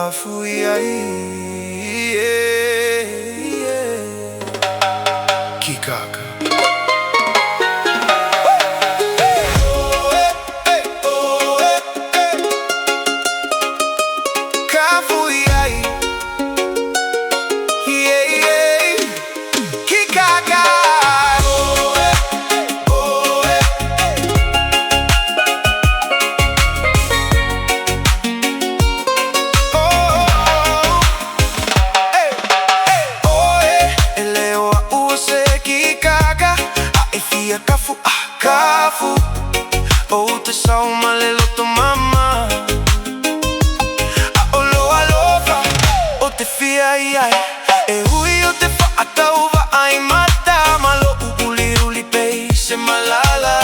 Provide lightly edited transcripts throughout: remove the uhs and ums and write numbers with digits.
Kafui ai, yeah, yeah. Kikaka. Kafui ai, yeah, yeah. Kikaka. Oh, eh, oh, eh. Oh, oh, eh, eh. Oh, eh. E leo a ua se kikaka. A e fia kafu, ah, kafu. O te sau ma le loto mama. A o lo alofa o te fia i ai. E hui o te whaatauva ai mata. Ma lo uli uli pei se malala.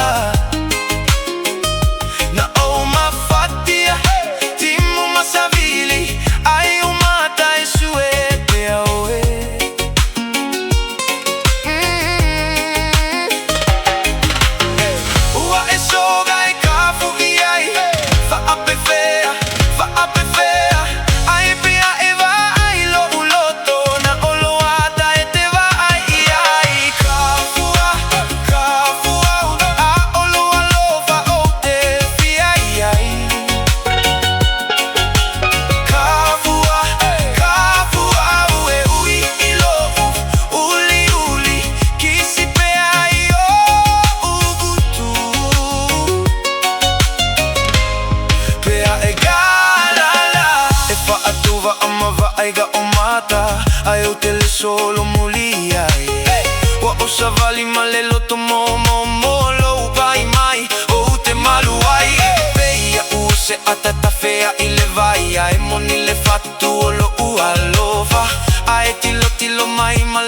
Na o mafatia, timu masavili. Ai o mata e sue te au e. Ua e soga e kafu i ai. Whaapewhea, whaapewhea. Ai pea e wa ai lo uloto. Na olo ata e te wa ai i ai. Kafua, kafua. A olo alofa o te fia i ai. Kafua, kafua ue ui i lo uli uli. Kisi pea i o ugutu. Pea e galala. E whaatuva ama vaaiga o mata. Ai o te le solo muli ai. Ua o savali ma le loto mo mo mo lo pai mai o te malu ai. Peia u se atata fea i le vai ai moni le fatu o lo ua alofa. Ai tilo tilo mai ma